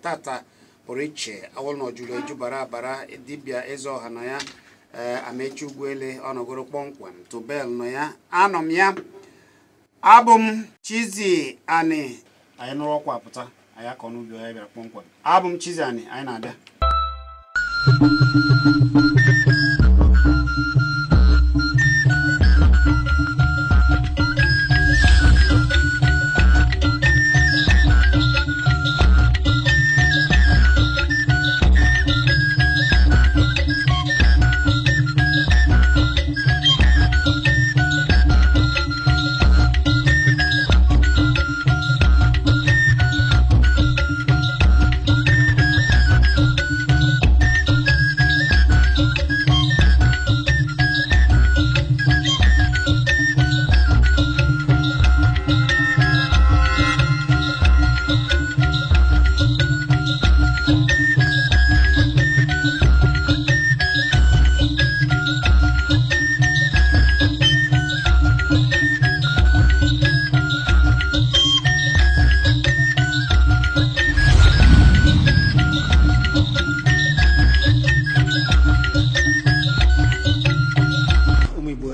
Tata pụrụ iche awụl na ọjụrụ eju bara bara dibịa eze ọha na ya Amechi Ugwuele ọnọgoro kpọmkwem tobel nọ ya anọ m ya abụ m Chizzy Ani anyị nụrụ ọkwa pụta anyị akọ n'ubi ya bịara kpọmkwem abụ m Chizzy Ani anyị na-abịa.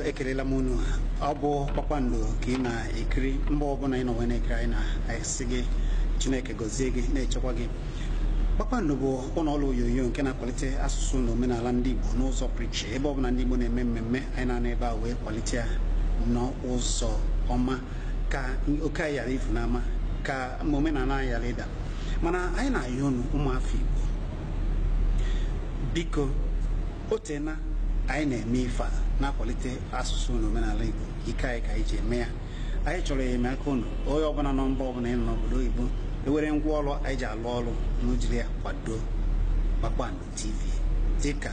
Ekelela m unu ọ bụ kpakpando ka ị na-ekiri mgbe ọbụla ị nọ wee na-ekiri anyị na-asị gị Chineke gọzie gị na-echekwa gị. Kpakpando bụ ụlọ ọrụ onyonyo nke na-akwalite asụsụ na omenala ndị Igbo n'ụzọ pụrụ iche. Ebe ọbụla ndị Igbo na-eme mmemme anyị na-anọ ebe a wee kwalite ya n'ụzọ ọma ka oke anyị ghara ifu n'ama ka omenala anyị ghara ịda. Mana anyị na-ayọ unu ụmụafọ Igbo, biko o teena anyị na-eme ife a na-akwalite asụsụ na omenala Igbo, ike anyị ka anyị ji eme ya. Anyị chọrọ enyemaka unu, onye ọbụla nọ mba ọbụla ị nọ n'obodo oyibo ewere ngwa ọrụ anyị ji alụ ọrụ n'ujiri ya kwado Kpakpando TV dịka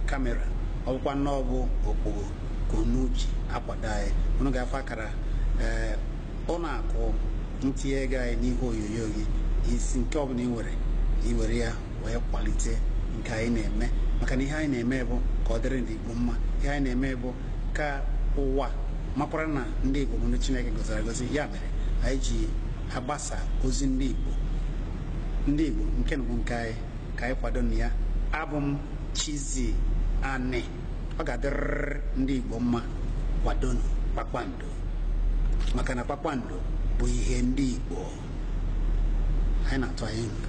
kamera ọ bụkwa nnọọ bụ okpogho ka unu ji akwado anyị. Unu ga-afọ akara ee ụlọ akụ ntinye ego anyị n'ihe onyonyo gị isi nke ọbụla ị nwere iwere ya wee kwalite nke anyị na-eme, maka na ihe anyị na-eme bụ ka ọ dịrị ndị Igbo mma. Ihe anyị na-eme bụ ka ụwa makwara na ndị Igbo bụ ndị Chineke gọziri agọzi. Ya mere anyị ji agbasa ozi ndị Igbo, ndị Igbo nke na bụ nke anyị ka anyị kwado na ya. Abụ m Chizzy Ani, ọ ga-adịrịrị ndị Igbo mma. Kwadonu Kpakpando, maka na Kpakpando bụ ihe ndị Igbo anyị na-atụ anya unu.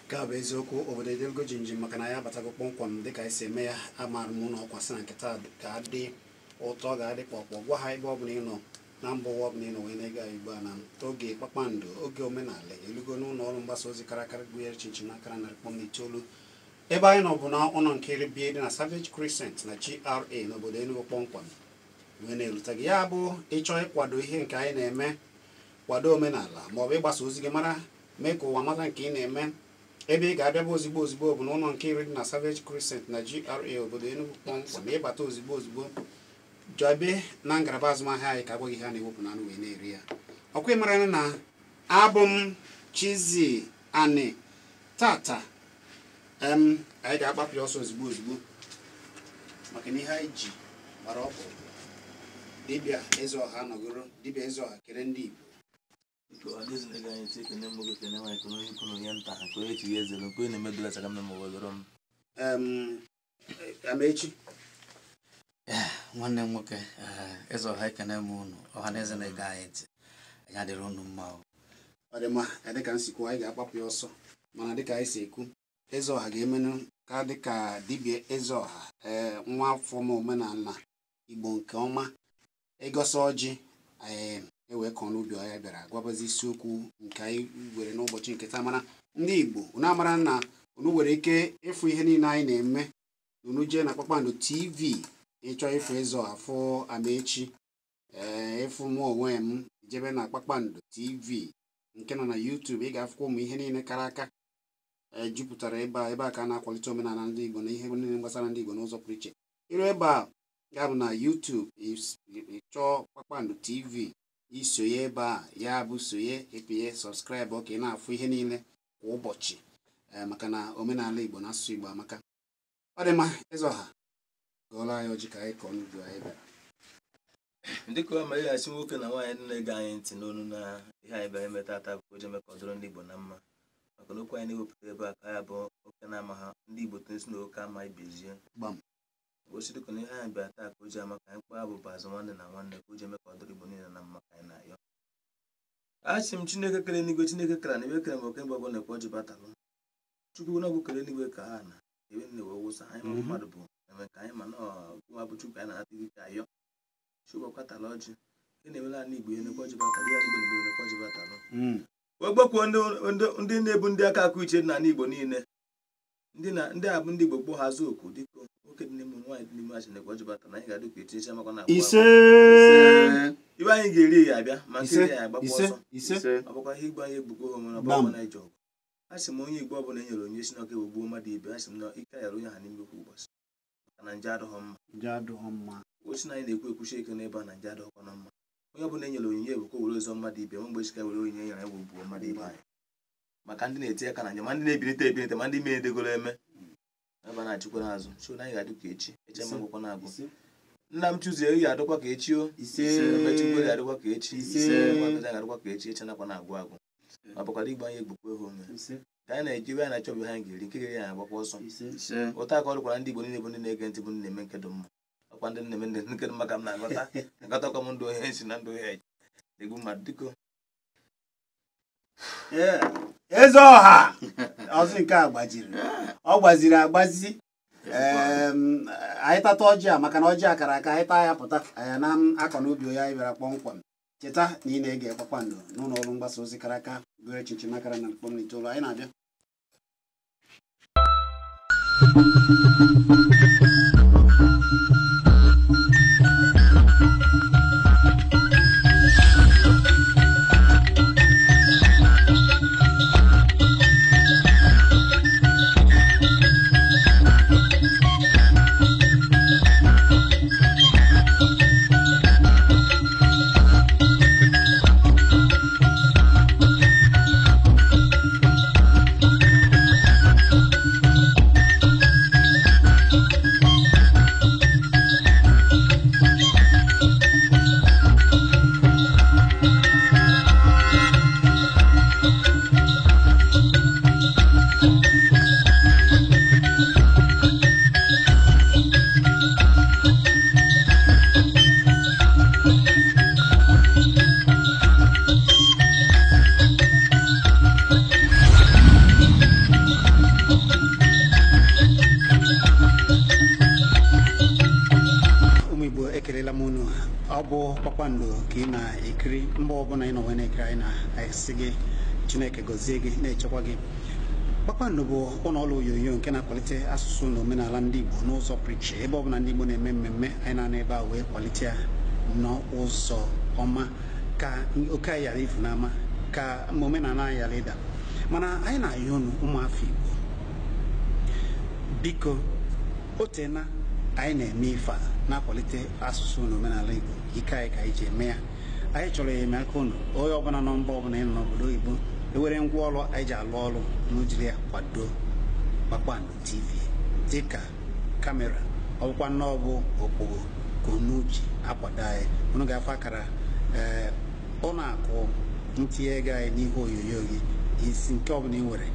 Nke a bụ eziokwu, obodo edelgo jinjin maka na ya abatago kpọmkwem dịka anyị si eme ya. Amaara m ụlọ ọkwa sị na nkịta ga-adị ụtọ, ga-adị kpọkpọ. Gwa ha ebe ọbụla ị nọ na mba ụwa ọbụla ị nọ wee na-ege anyị ugbu a na oge Kpakpando, oge omenala elugo n'ụlọ ọrụ mgbasa ozi karakara gụnyere chinchin n'akara 0.9 Ebe anyị nọ bụ na ụlọ nke iri bie dị na Savage Crescent na GRA n'obodo Enugu kpọmkwem wee na-erute gị. Ya bụ ịchọ ịkwado ihe nke anyị na-eme, kwado omenala maọbụ ịgbasa ozi gị mara mee ka ụwa mata nke ị na-eme. Ebe ị ga-abịa bụ ozigbo ozigbo bụ n'ụlọ nke iri dị na Savage Crescent na GRA obodo Enugu kpọmkwem. Ịbata ozigbo ozigbo jọbe na ngalaba azụmahịa anyị ka agwaghị ihe a na-ewepụ n'anụ wee na-eri ya. Ọkwa ịmara na abụ m Chizzy Ani. Tata anyị ga-agbapụ ya ọsọ ozigbo ozigbo maka na ihe anyị ji gbara ọkpụ. Dibịa Ezeọha nọgoro, dibịa Ezeọha kere ndị Igbo. Amechi nwanne m nwoke Ezeọha, ekene m unu ọha na eze na-ege anyị ntị, anyị adịrị unu mma. Ọ dị mma, dịka nsikwu anyị ga-agbapụ ya ọsọ, mana dịka anyị si ekwu, Ezeọha ga-emenụ ka dịka dibịa Ezeọha nwa afọ m omenala Igbo nke ọma ịgosa ọjị ewee kọọ n'ubi ọhịa bịara gwabazi isiokwu nke anyị were n'ụbọchị nke taa. Mana ndị Igbo unu amara na unu nwere ike ịfụ ihe niile anyị na-eme. Unu jee na Kpakpando TV ịchọ ịfụ Ezeọha, fụ Amechi, ịfụ mụ onwe m, jebe na Kpakpando TV nke nọ na YouTube, ị ga-afụkwa ụmụ ihe niile kara aka jupụtara ebe a. Ebe a ka a na-akwalite omenala ndị Igbo na ihe niile gbasara ndị Igbo n'ụzọ pụrụ iche. Iru ebe a ga-abụ na YouTube, ịchọọ Kpakpando TV, isonye ebe a, ya bụ sonye, ịpịnye sọbskraịbụ ka ị na-afụ ihe niile kwa ụbọchị, maka na omenala Igbo na asụsụ Igbo amaka. Ọ dị mma, Ezeọha, gọọla anyị ọjị ka anyị kọọ n'ugbo anyị bịara. Dịka ọ mere asị nwoke na nwaanyị ndị na-ege anyị ntị n'onu na ihe anyị bịara ime tata bụ oje mee ka ọ dịrị ndị Igbo na mma, maka na okwu anyị na-ewepụta ebe a ka ya bụ oke na-ama ha ndị Igbo tesi na oke ama ibezie gbam. Osi dịka na ihe anyị bịara taa ka o ji ama ka anyị kpaa abụba azụ nwanne na nwanne ka o ji eme ka ọ dịrị Igbo niile na mma ka anyị na-ayọ. Asị m Chineke kere n'igwe, Chineke kere na ebe kere m oke mgbe na-ekwe ọjị batalụ Chukwu na ọgwụ kere n'igwe ka ha na ebe nne wee wụsa anyị ma mmadụ bụ eme ka anyị ma na ọgụnwa bụ Chukwu anyị na-anata gị ka ayọ. Chukwu ọkwatala ọjị ị na-emela ala Igbo ihe nekwe ọjị batalụ ya, Igbo na-emere nekwe ọjị batalụ. Wee gbakwuo ndị na-ebu ndị aka akụ iche dị n'ala Igbo niile, ndị a bụ ndị Igbo gboo ha azụ oku dịka nwoke dị n'ime nwaanyị dị n'ime achị nekwe ọjị batalụ anyị ga-adị ka etinye amakọ na ise ibe anyị ga-eri ya abịa ma nke ya agbapụ ọsọ ise ọ bụkwa ihe igbe anyị egbukọ ha onwe ọbụla na ije ọgụ. A sị m onye Igbo ọbụla e nyere onye si n'ọka ewegbuo mmadụ ibe, a sị m na ike yara onye ha n'ime kwa ụbọchị maka na nje adịghọ mma. Nje adịghọ mma. Osi na anyị na-ekwu ekwuchi ike n'ebe a na nje adịghọkwa na mma. Onye ọbụla e nyere onyinye bụ ka o were ọzọ mmadụ ibe nwe mgbe chika were onyinye nyere ewegbuo mmadụ ibe anyị, maka ndị na-eti aka na nje ma ndị na-ebilite ebilite ma ndị mere edegoro eme ebe a na-achịkwa n'azụ. So na anyị ga-adị ka echi eche ma ngwụkwa na-agụ. Nna m Chụzie ya adịkwa ka echi o, Emechukwu ya adịkwa ka echi, Nwabịa ga-adịkwa ka echi, eche nakwa na-agwụ agwụ. Ọ bụkwara igbe anyị egbukwa ha ome ka anyị na-eji ebe anyị na-achọbụ ha ga-eri nke ga-eri anyị agbakwa ọsọ. Ụta aka ọ dịkwara ndị Igbo niile bụ ndị na-ege ntị bụ ndị na-eme nke dị mma, ọkwa ndị na-eme nke dị mma ka m na-aghọta aghọtakwa m ndụ onye nsi na ndụ onye egbu mmadụ dịko. Ezeọha ọzọ nke a gbajiri, ọ gbaziri agbazi. Anyị tata ọjị a maka na ọjị a kara aka, anyị taa ya pụta anyị na akọ n'ubi onye anyị bịara kpọmkwem. Cheta na ị na-ege Kpakpando n'ụlọ ọrụ mgbasa ozi kara aka gụrụ chinchin akara na mkpọm na itoolu. Anyị na-abịa. Ekelela m unu. Ọ bụ Kpakpando ka ị na-ekiri mgbe ọbụla ị nọ wee na-ekiri anyị, na-asị gị Chineke gọzie gị na-echekwa gị. Kpakpando bụ ụlọ ọrụ onyonyo nke na-akwalite asụsụ na omenala ndị Igbo n'ụzọ pụrụ iche. Ebe ọbụla ndị Igbo na-eme mmemme, anyị na-anọ ebe a wee kwalite ya n'ụzọ ọma ka oke anyị ghara ifu n'ama, ka omenala anyị ghara ịda. Mana anyị na-ayọ unu ụmụafọ Igbo, biko o teena anyị na-eme ife a na-akwalite asụsụ na omenala Igbo, ike anyị ka anyị ji eme ya. Anyị chọrọ enyemaka unu. Onye ọbụla nọ mba ọbụla ị nọ n'obodo oyibo ewere ngwa ọrụ anyị ji alụ ọrụ n'ujiri ya kwado Kpakpando TV, dịka kamera ọbụkwa nnọọ bụ okpogho ka unu ji akwado anyị. Unu ga-afụ akara ee ụlọ akụ ntinye ego anyị n'ihe onyonyo gị. Isi nke ọbụla ị nwere,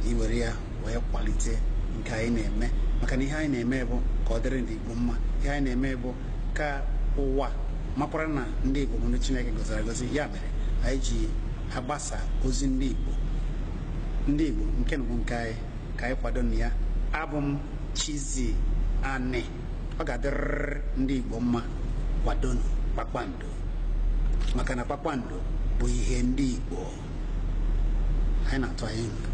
i were ya wee kwalite nke anyị na-eme, maka na ihe anyị na-eme bụ ka ọ dịrị ndị Igbo mma. Ihe anyị na-eme bụ ka ụwa makwara na ndị Igbo bụ ndị Chineke gọziri agọzi. Ya mere anyị ji agbasa ozi ndị Igbo, ndị Igbo nke bụ nke anyị, ka anyị kwado na ya. Abụ m Chizzy Ani. Ọ ga-adịrịrị ndị Igbo mma. Kwadonu Kpakpando, maka na Kpakpando bụ ihe ndị Igbo anyị na-atụ anya unu.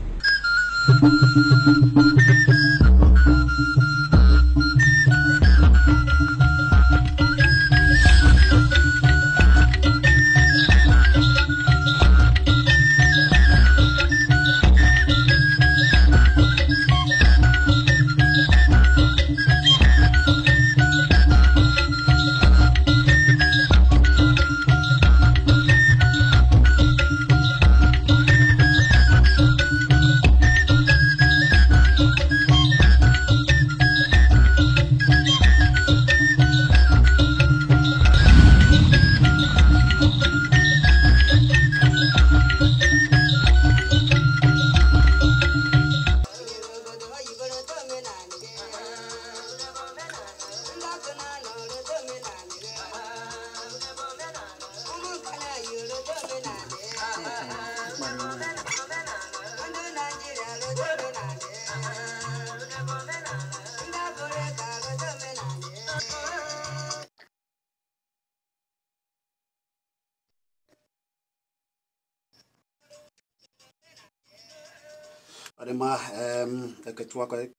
Ọ dị mma.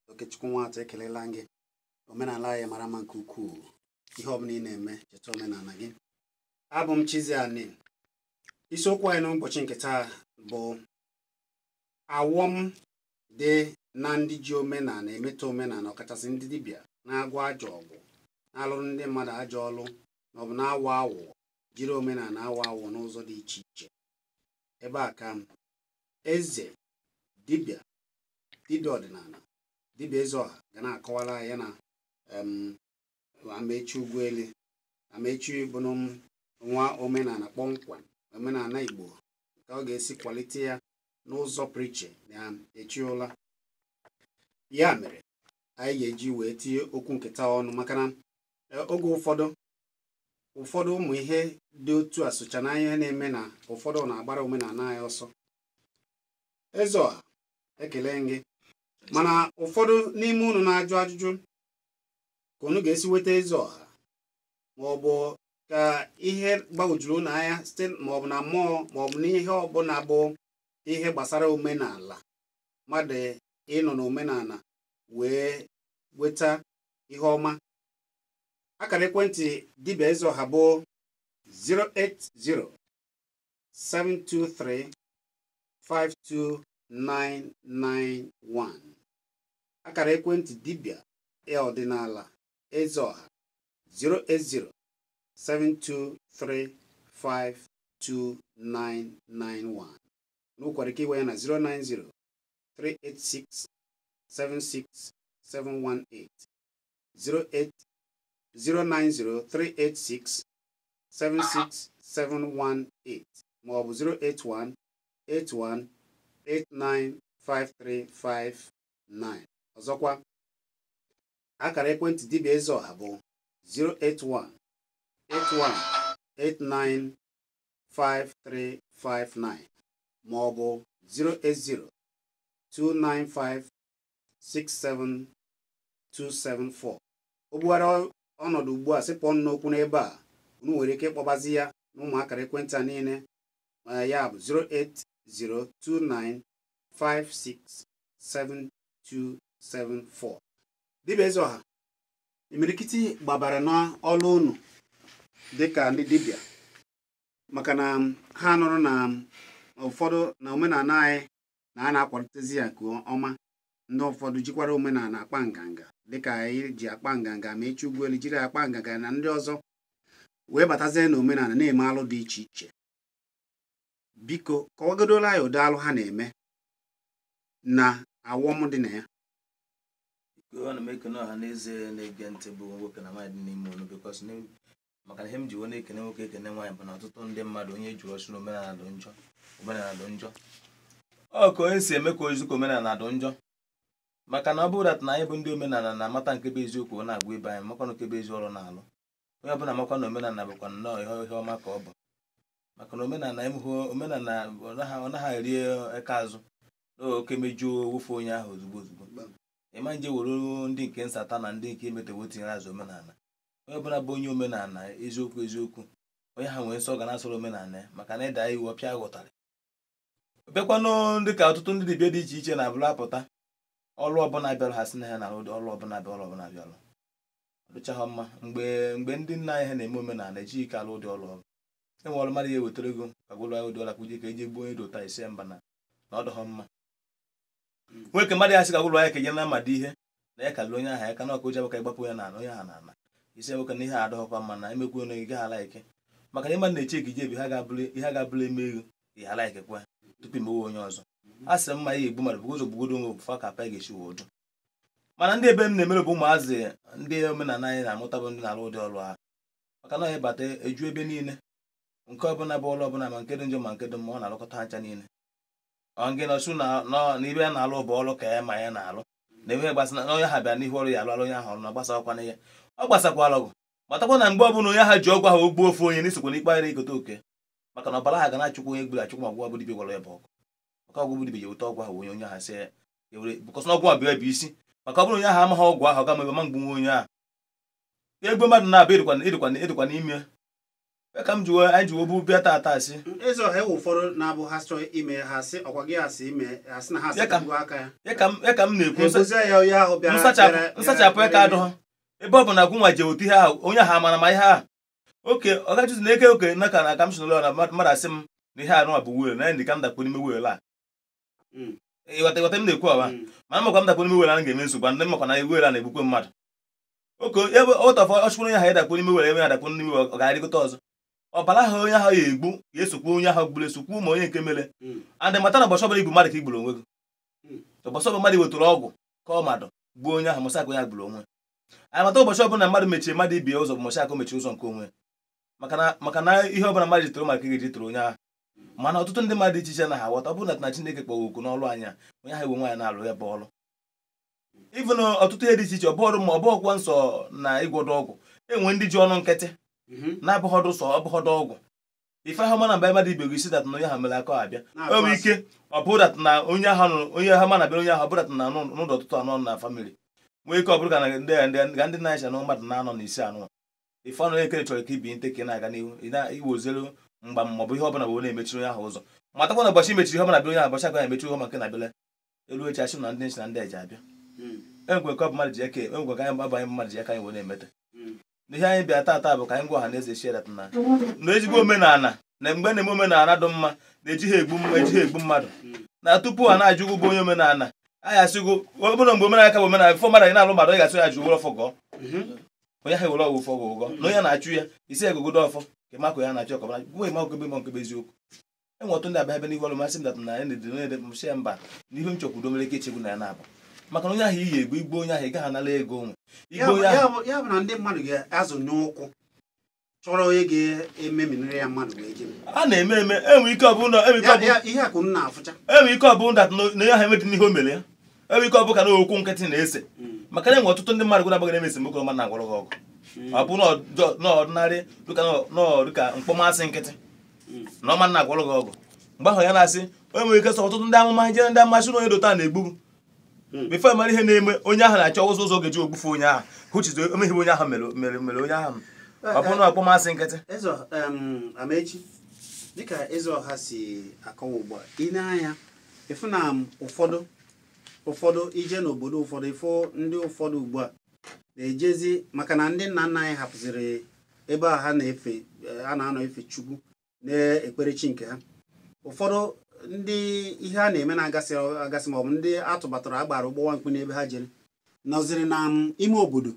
Okechukwu Nwata, ekelela gị. Omenala anyị mara mma nke ukwuu. Ihe ọbụla ị na-eme, cheta omenala gị. Abụ m Chizzy Ani. Isiokwu anyị n'ụbọchị nke taa bụ awọm dị na ndị ji omenala emeta omenala, ọkachasị ndị dibịa na-agwọ ajọ ọgwụ, na-alụrụ ndị mmadụ ajọ ọlụ, maọbụ na-awọ awọ, jiri omenala awọ awọ n'ụzọ dị iche iche. Ebe a ka eze dibịa, dibịa ọdịnala, dibịa eze ọha ga na-akọwara ya na Amechi Ugwuele. Amechi bụ nwa omenala kpọmkwem, omenala Igbo, ka ọ ga-esi kwalite ya n'ụzọ pụrụ iche na echiụla. Ya mere anyị ga-eji wee tinye okwu nketa ọnụ, maka na oge ụfọdụ ụmụ ihe dị otu a socha na ihe na-eme na ụfọdụ na-agbara omenala anyị ọsọ. Eze ọha, ekele gị. Mana ụfọdụ n'ime unu na-ajụ ajụjụ ka unu ga-esi weta eze ọha, ma ọ bụ ka ihe gbagwojuru unu anya site maọbụ na mmụọ maọbụ n'ihe ọbụla bụ ihe gbasara omenala, mmadụ ịnọ n'omenala wee weta ihe ọma. Akara ekwentị dibịa eze ọha bụ 080 723 52991. Akara ekwentị dibịa ọdịnala eze ọha 080 723 52991. N'ụkwara ike iwe ya na 090 386 76718, 08 090 386 76718, maọbụ 081 81 895359. Ọzọkwa, akara ekwentị dibịa eze ọha bụ 081 81 895359 maọbụ 080 295 67274. O gbughara ọnọdụ ugbu a, sịpụ ọnụ n'okwu n'ebe a. Unu nwere ike ịkpọbazi ya n'ụmụ akara ekwentị a niile, ya bụ 7274. Dibịa Ezeọha, imirikiti gbabara n'ọlụ unu dịka ndị dibịa, maka na ha nụrụ na ụfọdụ na omenala anyị na a na-akwalitezi ya nke ọma. Ndị ụfọdụ jikwara omenala akpa nganga, dịka anyị ji akpa nganga ma echi ugwuelu jiri akpa nganga na ndị ọzọ wee batazie na omenala na-eme alụ dị iche iche. Biko kọwagodola anyị ụdị alụ ha na-eme na awọm dị na ya. Ana m ekene ọha na eze na-ege ntị bụ nwoke na nwaanyị dị n'ime unu, because maka na ihe m ji wee na-ekene nwoke ekene nwaanyị bụ na ọtụtụ ndị mmadụ onye jụrụ ọsị na omenala dị njọ, omenala dị njọ. Ọ ka onye si eme ka ozi ka omenala dị njọ, maka na ọ bụrụ na anyị bụ ndị omenala na-amata nke bụ eziokwu, ọ na-agwa ibe anyị makwa na nke bụ ezi ọrụ na-alụ. Onye ọbụla makwa na omenala bụkwa nnọọ ihe ọma ka ọ bụ, maka na omenala ịmụhụ omenala ọ naghị eri eke azụ n'oke mejuo wụfe onye ahụ ozugbo ozugbo. Ịma nje were ndị nke nsata na ndị nke emetewo tinyere azụ omenala. Onye ọbụla bụ onye omenala eziokwu eziokwu, onye ha nwere nsọ ga na-asọrọ omenala ya, maka na ịda iwu ọpịa ghọtara. Bịakwanụ ndị ka ọtụtụ ndị dibịa dị iche iche na-abụrụ apụta ọrụ ọbụla bịara ha sị na ha na ọrụ ọbụla bịa ọrụ ọbụla bịa ọrụ ọdụcha ha mma. Mgbe ndị nna anyị ha na-eme omenala ejighị ike alụ ụdị ọrụ ọrụ enwe ọrụ mmadụ ya ewetara ego ka gwụlụ ya ụdị ọrụ akwụji ka eji gbuo onye dị ụta isi mba na ọ dọghọ mma. Nwoke mmadụ ya sị ka gwụlụ ya ka eje na mmadụ ihe na ya kalụ onye ahụ ya ka na ọka oji abụ ka ịgbapụ ya na onye ahụ na isi nwoke na ihe adọghọkwa mma na emekwu onye gị gaghara ike, maka na ịma na-eche ekije ebe ihe ga-abụrụ eme ego ịghara ikekwe tupu imewe onye ọzọ. A sị mma ihe egbu mmadụ bụ ụzọ gbugodo onwe ofufe ka apa ga-esi wee ụjọ. Mana ndị ebe m na-emere bụ ụmụazị ndị omenala anyị na-amụta bụ ndị na-alụ ụdị ọrụ ahụ, maka na ịbata eju ebe niile nke ọbụla bụ ọrụ ọbụla ma nke dị njọ ma nke dị mma ọ na-alụkọta ha ncha niile. Ọ ngị nọchu na ibe ya na-alụ bụ ọrụ ka ya ma ya na-alụ na ebe gbasa na onye ha bịara n'ihu ọrụ ya alụ alụ onye ahụ ọrụ na gbasakwana ya ọ gbasakwala ọgụ, matakwa na mgbe ọbụla onye ahụ ji ọgwụ ahụ gbuo ofu onye n'isokwa n'ikpe anyị na-ekote oke, maka na ọbara ha ga na-achụkwa onye gburu achụkwa ma ọgwụ bụ dibịa gwara ya bụ ọgụ, maka ọgwụ bụ dibịa ji weta ọgwụ ahụ onye onye ahụ sị ewere bụkọsị na ọgwụ a bụ ebe isi, maka ọ bụrụ onye ahụ amaghị ọgwụ ahụ ọ ga ma mgbu onye ahụ egbe mmadụ na-abịa ịdịkwa n'ime ya. Ka m jiwe anyị jiwe bụ bịa taata asị Ezeọha ewe ụfọdụ na-abụ ha chọọ ime ha sị ọkwa gị asị ime ha sị na ha asachapụ aka ya. Ya ka m na-ekwu nsachapụ aka adụ ha ebe ọ bụ na gwụnwa je otu ihe ahụ onye ahụ amara ma ihe ahụ oke ọ gajuzi na eke oke na ka na ka m si n'ụlọ na mmadụ asị m na ihe anụ a bụ weel na ndị ka m dakpo n'ime weel a. Ịghọta m na-ekwu ọba mana makwa m dakpo n'ime weel a ga-eme nsogbu ndị makwa na weel a na-egbukwe mmadụ oke ebe ọtọfọ ọchụkwuru onye ahụ ya dakpo n'ime weel ebe ya dakpo n'ime weel ọ ga-arịgota ọzọ ọbara ahụ onye ahụ ya egbu ga-esokwu onye ahụ gburu esokwu ma onye nke mere andị mata na ụbọchị ọbụla igbu mmadụ ka igburu onwe gị. Ụbọchị ọbụla mmadụ wetara ọgwụ ka ọ madụ gbuo onye ahụ mụsị aka onye ahụ gburu onwe anyị. Mata ụbọchị ọbụla mmadụ mechiri mmadụ ibie ụzọ bụ mụsị aka o mechiri ụzọ nke onwe, maka na ihe ọbụla mmadụ ji toro maka ga-eji toro onye ahụ. Mana ọtụtụ ndị mmadụ iche iche na ha aghọta ọ bụrụ na Chineke kpọrọ oku n'ọrụ anya onye ahụ ewe nwaanyị na-alụ ya bụ ọrụ ịvụ na ọtụtụ ihe dị iche iche ọ bụrụ ma ọ bụghịkwa nsọ na ịgwọdọ ọgwụ enwe ndị ji ọnụ nkịtị na-abụghọdụ sọ ọbụghọdụ ọgwụ ife ahụ mana mgbe mmadụ ibe gị si dat na onye ahụ mere aka abịa o nwere ike ọ bụrụ dat na onye ahụ nụrụ onye ahụ mana bịara onye ahụ ọ bụrụ dat na n'ụlọ ọtụtụ anọ na famili nwee ike ọ bụrụ ka ndị na-acha na mmadụ na-anọ na isi anụ ife ọnụ ekere chọrọ ka ibi nte ka ị na-aga n'ihu ị na-iwozere mgba maọbụ ihe ọbụla bụ na-emechiri onye ahụ ụzọ matakwa na ụbọchị imechiri ihe ọbụla bịa onye ahụ ụbọchị aka ya emechiri ihe ọma nke na-abịala elu echi achị na ndị nchi na ndị eji abịa enwekwe ka ọ bụ mmadụ ji eke enwekwe ka anyị bụ anyị mmadụ ji aka anyị wee na-emete n'ihe anyị bịa taata bụ ka anyị gwa ọha na eze shiedat na ezigbo omenala na mgbe na-eme omenala dị mma na-ejighị egbu mmadụ na tupu a na-ajụgụ bụ onye omenala anyị asịgo ọ bụrụ mgbe omenala ka bụ omenala fọ mmadụ anyị na-alụ mmadụ anyị ga-asị ya jụ ọfọ gọọ onye ahụ ewere ọgwụ ụfọ gị ụgọ na onye na-achụ ya isi egogodo ọfọ ka ịmakụ ya na-achụ ọkọ gwa ịma okebe ma nkebe eziokwu enwe ọtụ ndị abịa ebe n'ihu ọrụ masị m dat na ya na-edere onye msị ya mba na ihe m chọkwudo mere ike echegbu na ya na-abụ maka na onye ahụ iyi egbu igbo onye ahụ ị gaghị anara ego onwe igbo onye ahụ ya bụ na ndị mmadụ ga-azụ n'ụkwụ chọrọ onye ga-ememinere ya mmadụ wee jebe a na-eme eme enwe ike ọ bụ na ihe akụ m na-afụcha enwe ike ọ bụ na onye ahụ emedị n'ihe o mere ya enwe ike ọ bụ ka na okwu nkịtị na-ese maka na enwe ọtụtụ ndị mmadụ gwara agbagara eme esemokwu ọma na-agwọrọ gị ọgụ ọ bụ n'ọdịnarị dịka mkpọmasị nkịtị na ọma na-agwọrọ gị ọgụ mgbe ahụ ya na-asị onye nwere ike sọ ọtụtụ ndị amụma jere ndị amasị na onye dota na-egbu bifo mara ihe na-eme onye ahụ na-achọ ụzọ ụzọ ga-eji ogbufe onye ahụ hụchizo emeghe onye ahụ mere mere onye ahụ ọ bụ na ọkpọmasị nkịtị. Eze Amaechi, dịka Eze Ọha si akọwa ugbu a, ị na-anya ịfụ na ụfọdụ Ụfọdụ ije n'obodo ụfọdụ ifo ndị ụfọdụ ugbu a na-ejezi maka na ndị nna nna anyị hapụziri ebe a ha na-efe a na-anọ efe Chukwu na-ekpere chi nke ha. Ụfọdụ ndị ihe a na-eme na-agasị agasị maọbụ ndị atụbatara agbara ụgbọwa mkpu n'ebe ha jere nọziri na ime obodo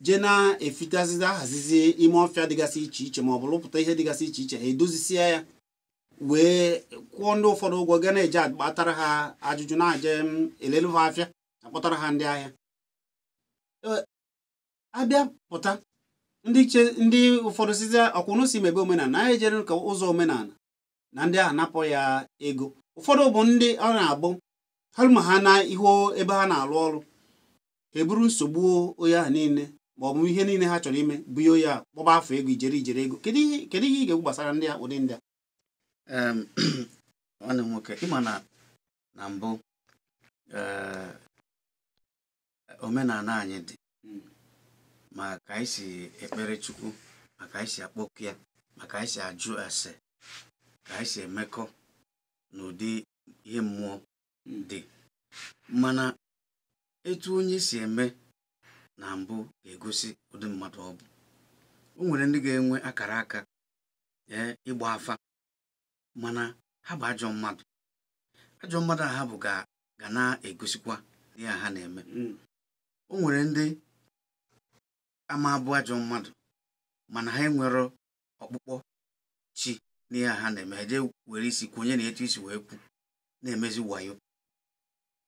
jee na-efitazizi ahazizi ime ọfịa dịgasị iche iche maọbụ rụpụta ihe dịgasị iche iche ha edozisia ya wee kwụọ ndị ụfọdụ ụgwọ ga na-eje akpatara ha ajụjụ na-aje elelu ha afịa akpọtara ha ndị ahịa. Abịa pụta ndị ụfọdụ sizi ọkwụnụ si mebe omenala na ejere ka ụzọ omenala na ndị ahụ napụ ya ego. Ụfọdụ bụ ndị ọ na-abụ ha ma ha na ihu ebe ha na-alụ ọrụ ha eburu nsogbu onye ahụ niile ma ọ bụ ihe niile ha chọrọ ime bụ ihe onye a kpọba afọ ego ijere ijere ego. Kedu ihe ị ga-ekwu gbasara ndị a ụdị ndị a? Nwanne m nwoke, ịma na mbụ omenala anyị dị ma ka anyị si ekpere Chukwu, ma ka anyị si akpọku ya, ma ka anyị si ajụ ase, ka anyị si emekọ n'ụdị ihe mmụọ dị. Mana etu onye si eme na mbụ ga-egosi ụdị mmadụ ọ bụ. O nwere ndị ga-enwe akara aka ịgba afa, mana ha bụ ajọ mmadụ. Ajọ mmadụ a ha bụ ga na-egosikwa ihe ha na-eme. O nwere ndị ama abụ ajọ mmadụ mana ha enwero ọkpụkpọ chi n'ihe ha na-eme. Ha jee were isi kwonye na etu isi wee kwu na-emezi wayo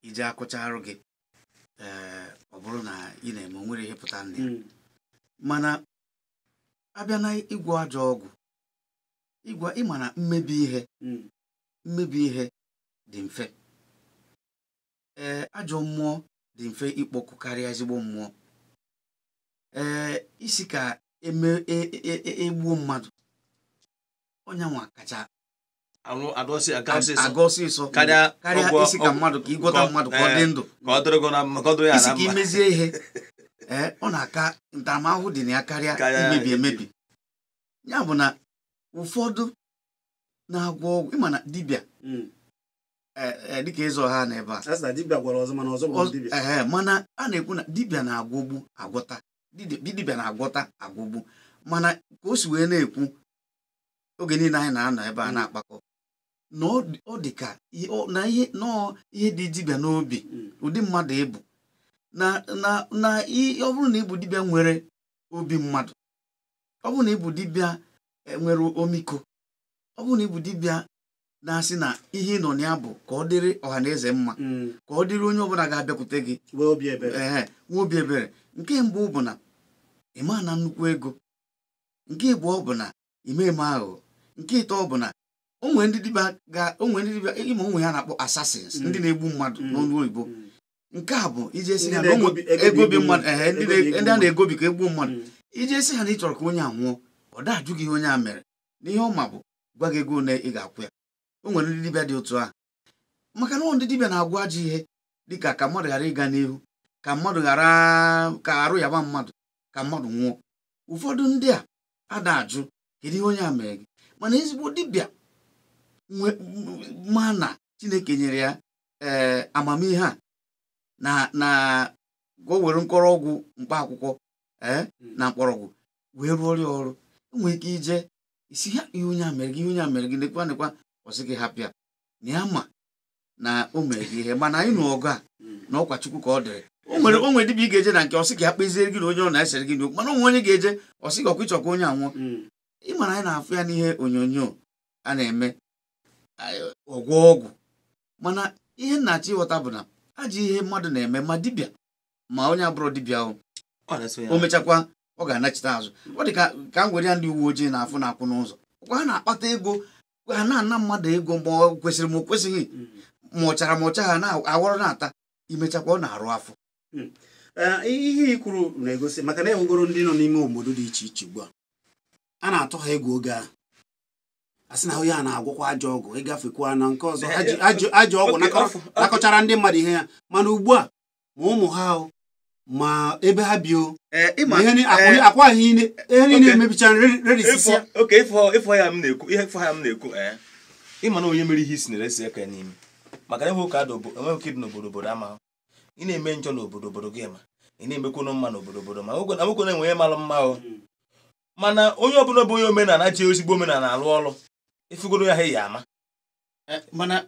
ije akụcha arụ gị, ọ bụrụ na ị na-eme o nwere ihe pụtara na ya. Mana abịa na ịgwọ ajọ ọgwụ, ịgwa ịma na mmebi ihe dị mfe. Ajọ mmụọ dị mfe ịkpọkụ karịa ezigbo mmụọ. Isi ka egbuo mmadụ onye nwa kacha aga ọsịsọ karịa isi ka mmadụ ka ịgwọta mmadụ ka ọ dị ndụ, isi ka imezie ihe. Ọ na-aka ntaramahụhụ dị na ya karịa imebi emebi. Ya bụ na ụfọdụ na-agwọ ọgwụ, ịma na dibịa dịka ịzụ ọha na ebe a mana a na-ekwu na dibịa na-agwọgbu agwọta, dibịa na-agwọta agwọgbu. Mana ka o si wee na-ekwu oge niile anyị na-anọ ebe a na-akpakọ na ọ dị ka na ihe dị dibịa n'obi ụdị mmadụ ịbụ na ọ bụrụ na ịbụ dibịa nwere obi mmadụ, ọ bụrụ na ịbụ dibịa nwere omiko, ọ bụrụ na ịbụ dibịa na-asị na ihe ị nọ na ya bụ ka ọ dịrị ọha na eze mma, ka ọ dịrị onye ọbụla ga-abịakwute gị nwee obi ebere. Nke mbụ bụ na ị ma na nnukwu ego, nke ịbụọ bụ na ime eme aghụghọ, nke ịtọ bụ na onwe ndị dibịa ịma onwe ya na-akpọ assassins, ndị na-egbu mmadụ n'ọnụ oyibo. Nke a bụ ije si ha egobi mmadụ, ndị a na-egobi ka egbuo mmadụ. Ije si ha na ị chọrọ ka onye a nwụọ, ọ da-ajụ gị ihe onye a mere, n'ihe ọ ma bụ gwa gị ego ole ị ga-akwụ ya. O nwere ndị dibịa dị otu ahụ, maka na ndị dibịa na-agwọ ajọ ihe dịka ka mmadụ ghara ịga n'ihu, ka mmadụ ghara ka arụ yaba mmadụ, ka mmadụ nwụọ. Ụfọdụ ndị a ada ajụ kedu ihe onye a mere gị. Mana ezigbo dibịa ma na Chineke nyere ya amamihe a na ka o were mkpọrọ ọgwụ mkpa akwụkwọ na mkpọrọgwụ wee rụọ ya ọrụ. Enwere ike ije isi ha ihe onye a mere gị, ihe onye a mere gị, nekwa nekwa, ọ sị gị hapụ ya na ya ma na o mere gị ihe. Mana anyị nụ ọgụ a na ọkwa Chukwu ka ọ dịrị. O nwere dibịa ị ga-eje na nke ọ sị ka ya kpeziere gị na onye ọ na-esere gị n'okwu, mana onwe onye ga-eje ọ sị gị ọkwa ịchọ ka onye anwụọ. Ị mara anyị na-afụ ya n'ihe onyonyo a na-eme ọgwụ ọgwụ. Mana ihe nna-achọ ịghọta bụ na ajọ ihe mmadụ na-eme, ma dibịa ma onye abụrụ dibịa o mechakwa ọ ga-anachite azụ. Ọ dị ka m were ya ndị uwe ojii na-afụ na-akwụ n'ụzọ, ọkwa ha na-akpata ego, ha na-ana mmadụ ego mgbe ọ kwesịrị ma o kwesịghị, ma ọ chara ma ọ chaghị, na-awọrọ na-ata, imechakwa ọ na-arụ afọ. Ihe i kwuru na-egosi maka na enwegoro ndị nọ n'ime obodo dị iche iche ugbu a a na-atụ ha egwu oge ahụ, a sị na onye a na-agwọkwa ajọ ọgwụ, ịgafekwa na nke ọzọ ajọ ọgwụ nakọchara ndị mmadụ ihe ya. Mana ugbu a ma ụmụ ha ma ebe ha bi o akwa ihe niile emebichara rerisisi ya. Oke ịfọ ya m na-ekwu, ihe ịfọ ya m na-ekwu, ịma na onye mere ihe isi na-eresi aka n'ime, maka na enweghị ka dị n'obodo obodo ama. Ị na-eme njọ n'obodo obodo gị ma ị na-emekwanụ mma n'obodo obodo ma nwoke na nwoke na-enwe ihe mara mma o. Mana onye ọbụla bụ onye omenala ji ezigbo omenala arụ ọrụ ifugoro ya ha ya ama. Mana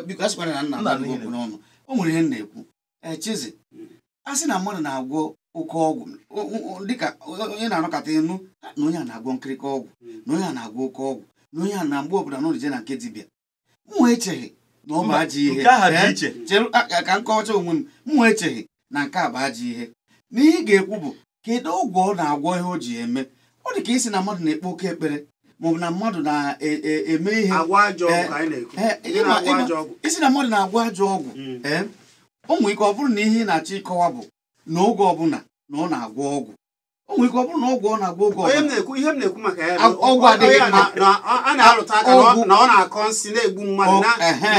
biko asịkwana na nna Nna m n'ihi okwu n'ọnụ o nwere ihe m na-ekwu. Chizi a sị na mmadụ na-agwọ oke ọgwụ dịka onye na-anọkọta ịnụ na onye a na-agwọ nkirika ọgwụ na onye a na-agwọ oke ọgwụ na onye a na mgbe ọbụla na je na nke dibịa mụ echeghị na ọ bụ ajọ ihe. Nke ahụ dị iche. Chere ka m kọwacha onwe m. Mụ echeghị na nke a bụ ajọ ihe. N'ihe ị ga-ekwu bụ kedu ọgwụ ọ na-agwọ ihe o ji eme. Ọ dị ka isi na mmadụ na-ekpe oke ekpere maọbụ na mmadụ na-eme ihe agwọ ajọ ọgwụ ka anyị na-ekwu. Ndị na-agwọ ajọ ọgwụ. Isi na mmadụ na-agwọ ajọ ọgwụ. O nwere ike ọ bụrụ na ihe ị na-achọ ịkọwa bụ na oge ọbụla na ọ na-agwọ ọgwụ. O nwere ike ọ bụrụ na ọgwụ ọ na-agwọ oge Onye m ọbụla. na-ekwu ihe m na-ekwu maka ya bụ Ọgwụ adịghị onye a mma. a na-alụta aka na Ọgwụ- na ọ na-akọ nsị na-egbu mmadụ Ehe.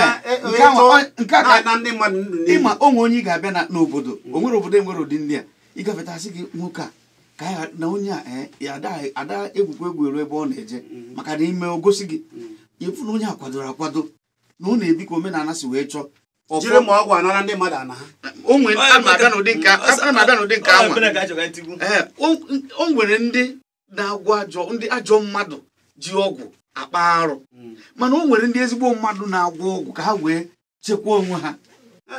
Nke ahụ- nke a ka- na ndị mmadụ ndụ n'iyi. Ịma onwe onye ị ga-abịa n'obodo o nwere obodo enwere ụdị ndị a ịgafetasị gị nwoke a ka ya na onye a ya ada egwukwa egwu eru ebe ọ na-eje maka na ime o gosi gị ịfụ na onye a kwadoro akwado na ọ na-ebi ka omenala si wee chọọ. Jiri ma ọgwụ anara ndị mmadụ ana ha. O nwere ana m abịa n'ụdị nke ana m abịa n'ụdị nke Ọ anwa. ebere ka a chọrọ ka ntigbu. O nwere ndị na-agwọ ajọ ndị ajọ mmadụ ji ọgwụ akpa arụ mana o nwere ndị ezigbo mmadụ na-agwọ ọgwụ ka ha wee chekwaa onwe ha.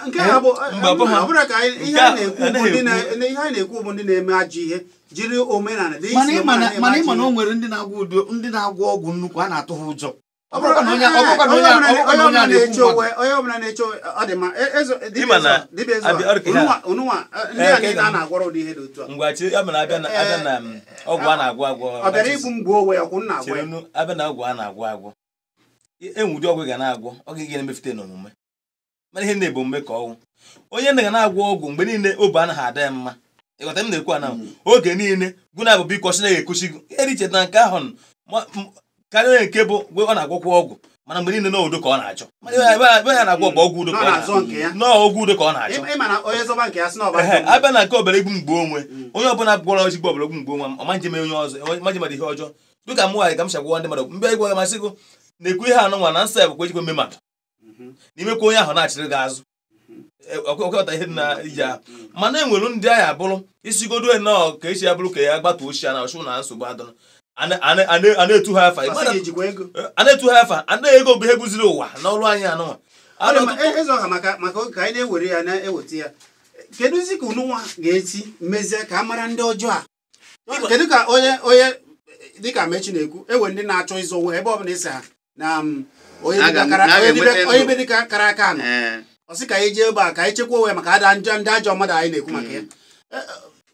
Nke a bụ Mba, bụ ha. ọ bụrụ ka anyị ihe Nke a anyị na-ekwu bụ ndị anaghị ihe anyị na-ekwu bụ ndị na-eme ajọ ihe jiri omenala dị mana isi ịma na omenala na-eme mana ajọ ịma na o ihe. nwere ndị na-agwọ ụdị ndị na-agwọ ọgwụ nnukwu a na-atụ ha ụjọ. Ọ Ọ bụrụ bụrụkwa na onye ọ bụrụkwa na onye ọ bụrụkwa na onye onye ọbụla a na-ekwu na-eche mmadụ. onwe onye ọbụla na-eche onwe ọ dị mma dibịa Ịma na eze dibịa eze abịa- ọ dị ka ihe a. onunwa onunwa ndị a Ke niile ga- a na-agwọrọ ụdị ihe dị otu a. Ngwa chi abịa na abịa na abịa na ọgwụ a na-agwọ agwọ. Ọ bịara igbu m gbuo onwe ya kwụ m na-agwọ ya. Chere nu abịa na ọgwụ a na-agwọ agwọ. Enwe ụdị ọgwụ ị ga na-agwọ ọ ga na-emefute n'omume. Mana ihe na-ebu omume ka ọnwụ. Onye na ga na-agwọ ọgwụ mgbe niile obi anaghị ada ya mma. Ịghọta m na-ekwu ana oge niile gụ na-abụ biko ọsị na-ekuchi gị. Ihe dị iche na nke ahụ karịa onye nke bụ ọ na-agwọkwa ọgwụ mana mgbe niile n'udo ka ọ na-achọ. Mana ebe ya na-agwọ bụ ọgwụ udo Nọ ka ọ na-azọ na-achọ. nke ya. Nọọ ọgwụ udo ka ọ na-achọ. Ịma na onye zọba nke ya sị na ọba Ehe, abịa na nke obere igbu mgbe onwe onye ọbụla gwọrọ ezigbo ọbara ogbu mgbe onwe ọma njem onye ọzọ ọma njem ihe ọjọọ dịka mụ nwaanyị ka m si agwọ ndị mmadụ mgbe ịgwa ya masị gụ na-ekwu ihe anụ nwa na nsọ ya bụkwa ejikwa mme mmadụ n'imekwa onye ahụ na-achịrị gị azụ ọkọta ihe dị na ije ahụ mana e nwere ndị agha abụrụ isigodo nnọọ ka esi abụrụ ka ya gbatuo ochie na ọchụ na nsogbu adụrụ a na-etu ha afa Ọsị gị ejikwa ego. a na-etu ha afa a na-ego bụ ihe guziri ụwa n'ọrụ anyị anụnwa Ọ dị mma, eze ọha maka oge ka anyị na-ewere ya na-eweta ya kedụzi ka unu nwa ga-esi mezie ka a mara ndị ọjọọ a kedu ka onye onye dịka Mechi na-ekwu ewe ndị na-achọ ịzọ onwe ha ebe ọbụla ịsa ha na onye Na dibịa ga- kara na onye dibịa ga-enweta onye ndụ. dibịa kara aka anọ ọ sị ka anyị jee ebe a ka anyị chekwa onwe ya maka ada njọ ndị ajọ mmadụ anyị na-ekwu maka ya.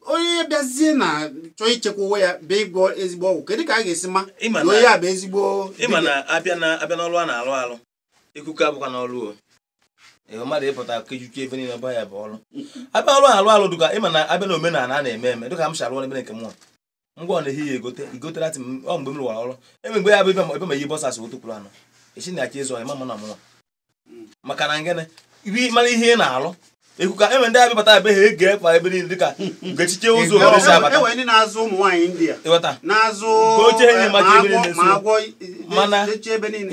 Onye bịazie na chọọ ichekwa onwe ya bịa ịgwọ ezigbo ọgwụ kedu ka a ga-esi ma Ịma na na- onye a bụ ezigbo ịma dibịa? na abịa na abịa n'ọrụ a na-alụ alụ ikuku abụkwa n'ọrụ o ịhụ mmadụ ịpụta kejuche ebe niile ọba ya bụ ọrụ abịa ọrụ alụ alụ dịka ịma na abịa na omenala a na-eme eme dịka m si alụ ọrụ ebe nke mụnwa ngwa ọ na-ehi ya egote igotere atị m ọ mgbe m rụwara ọrụ ebe mgbe ya bụ ebe ma yi bọsas otu kwuru anọ esi na aka ịzụ ọhịa ma mụ na mụnwa maka na ngene ibi mara ihe ị na-alụ ikuku enwe ndị abịabata ebe ha ege ekwa ebe niile dịka gechiche ụzọ obodo si abata Ewe ndị na-azụ ụmụ nwaanyị India ịghọta na-azụ Nke oche enyi ma maka ebe agwọ niile ma so. agwọ Mana eche ebe niile.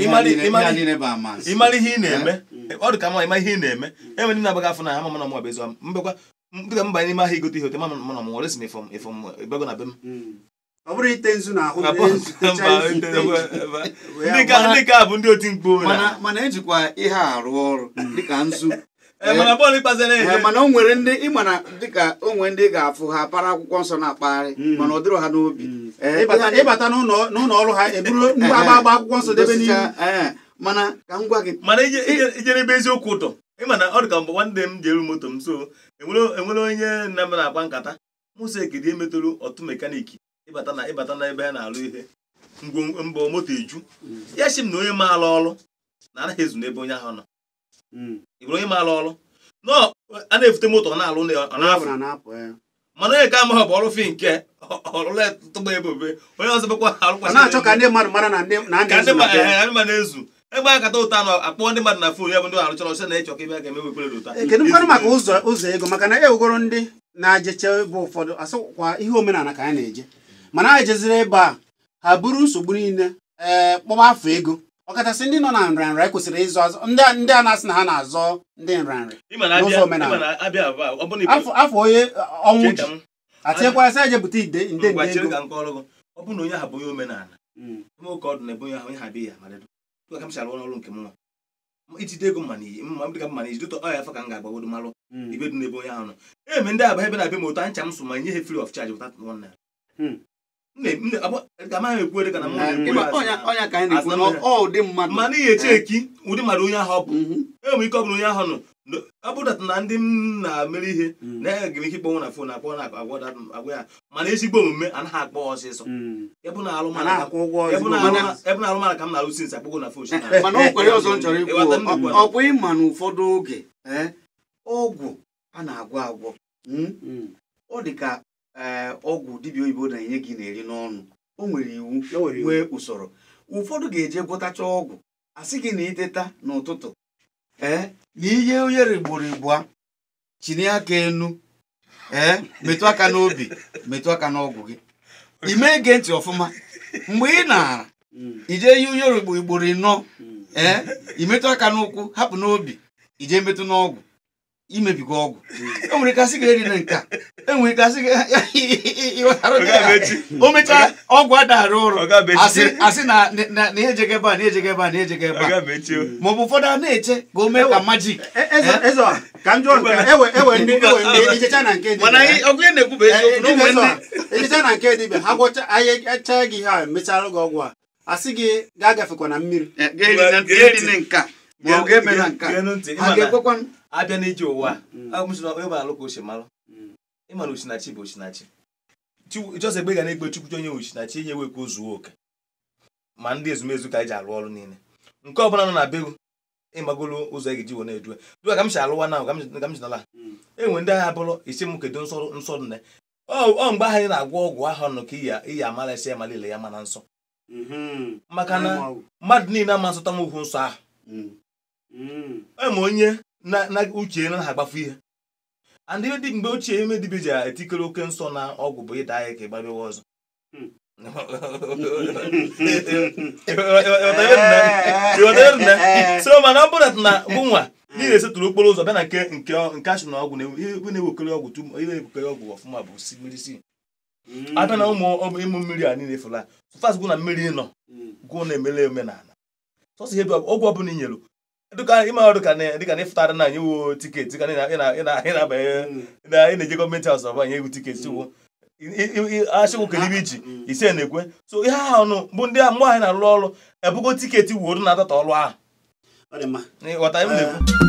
Niile bụ amasị. Ịmara ihe ị na-eme ọ dị ka ma ịma ihe ị na-eme enwere ndị na-abaghị afọ na ha ma na mụ bụ ezi mbekwa dịka mba n'ime ahịa igote ihe ote ma mụ na mụ nwere si m ifọm ifọm ebego na be m. Ọ bụrụ ite nzu na ahụ Ndị nke a bụ ndị oti mkpu mana mana ejikwa ihe a arụ ọrụ dịka nzu. Mana bọọlụ ikpeazụ na-eje mana o nwere ndị ịma na dịka o nwere ndị ga-afụ ha para akwụkwọ nsọ na-akpagharị mana ọ dịrọ ha n'obi. Ịbata n'ụlọ ọrụ ha eburu mgba agba akwụkwọ nsọ debe n'ihu. Mana ka m gwa gị mana ije n'ebe eziokwu ụtọ ịma na ọ dị ka mgbe nwanne m ji eru moto m so enwere onye nna m na-akpa nkata mụsọ ekedi emetụrụ ọtụ mekaniki ịbata na ebe ha na-alụ ihe mbọ moto eju ya sị m na onye maala ọrụ na anaghị ezu n'ebe onye ahụ nọ. Ị bụrụ onye maala ọrụ nọ a na-efute moto ọ na-alụ ọ na-afụ mana onye ka amaghị bụ ọrụ fi nke ọrụla tụgba ebe obe onye ọzọ bụkwa arụkwa na-achọ ka ndị mmadụ mara na ndị na na-ezu egbe akata ụta nọ akpọọ ndị mmadụ na fon ya bụ ndị arụchara ọsọ na-echọ ka ebe a ga-eme wekwere ụta. Kedu mkpanụ maka ụzọ ego maka na ewegoro ndị na-ajeche ebe ụfọdụ asịkwa ihe omenala ka anyị na-eje mana anyị jeziri ebe a ha buru nsogbu niile kpọba afọ ego Ọkachasị ndị nọ na nrịanrịa kwesịrị ịzụ azụ ndị a na-asị na ha na-azọ ndị nrịanrịa n'ụzọ omenala. Afọ onye ọnwụ ji atinyekwa sị eje bute ide nde nde ego. Ọ bụrụ na onye ahụ bụ onye omenala oke ọdụ na-ebe onye ahụ onye ha abịa ya mara ka m si arụ ọrụ nke m nwa itite ego mma n'iyi mma dịka mma n'iyi dụtọ ọya afọ ka m ga-agbagodo malụ ibe dị n'ebe onye ahụ nọ. Eme ndị abụ ebe na-abịa m otu ancha m so ma nye ha free of charge without one naira. Amaghị ekwu ka na mana ihe echeki ụdị mmadụ onye ahụ ọ bụ enwere ike ọ bụrụ onye ahụ nọ ọ bụrụ na ndị m na-emere ihe na-ege m ike ịkpọnwụ na fon akpọ na agwa ya mana ezigbo omume anaghị akpọ ọsịsọ ebe na alụmala ka m na-alụ sinsi akpọgo na fon. Mana o kwere ọzọ m chọrọ ikwu ọ bụ ịma na ụfọdụ oge ọgwụ a na-agwọ agwọ ọ dị ka ọgwụ dibịa oyibo na-enye gị na-eri n'ọnụ o nwere iwu nwee usoro. Ụfọdụ ga-eje gwọtacha ọgwụ asị gị na iteta n'ụtụtụ na ihe oyere gboro igbua chinye aka enu metụ aka n'obi metụ aka n'ọgwụ gị ime ege ntị ọfụma mgbe ị na-ara ije ihe oyere igboro ịnọ imetụ aka n'ụkwụ hapụ n'obi ije metụ n'ọgwụ imebigo ọgwụ enwere ike asị gị erina nka enwere ike asị gị o mechaa ọgwụ adara ụrụ asị na ejega ebe a na ejega ebe a na ejega ebe a maọbụ ụfọdụ a na-eche ka o mee ka majik ejecha na nke dibịa ha gwọcha gị ihe a mechara gị ọgwụ a asị gị gaa gafekwa na mmiri ga-erina nka ma ọ ga-eme na nka ha ga-ekwekwa. Abịa n'ije ụwa onye bụ alụ ka ochi malụ ịma na osinachi bụ osinachi Jọs egbe ga na-egbe chukwu onye osinachi enye wekwa ozuo oke ma ndị ezumezu ka anyị ji arụ ọrụ niile nke ọbụla nọ na be ịgbagolo ụzọ ị ga-eji wee na-edue dụka ka m si alụwa na ka m si nala enwe ndị agha bụrụ isi m kedu nsọ nne ọ mgbe ahụ anyị na-agwọ ọgwụ ahụ nọ ka iyi amalesi ya malile ya mana nsọ maka na mmadụ niile ama nsọta m okwu nsọ ahụ ema onye na uche na agbafu ihe and ihe dị mgbe ochie ime dibịa ji etikere oke nsọ na ọgwụ bụ ịda ahịa ka ịgbabewe ọzọ so mana ọ bụrụ na bụ nwa niile esetụrụ okporo ụzọ bịa na nke nke achụ na ọgwụ na-ewekere ọgwụ ihe na-ewekere ọgwụ ọfụma bụ mmiri si abịa na ụmụ ịmụ mmiri a niile fụla sofas gwụ na mmiri nọ gwụ na-emele omenala sọsọ ihe ọgwụ ọbụla i nyere dịka ịma dịka dịka na ịfụtara na anyewo tiketi dịka ị na-abanye na ị na-eje gọọmenti haus ọba nye egwu tiketi wo achịkwu kedu ibe iji ise na-ekwe so ihe ahụ nụ bụ ndị mgbe anyị na-arụ ọrụ ebugo tiketi wuoru na-adọta ọrụ ahụ. Ghọta m na-ekwu.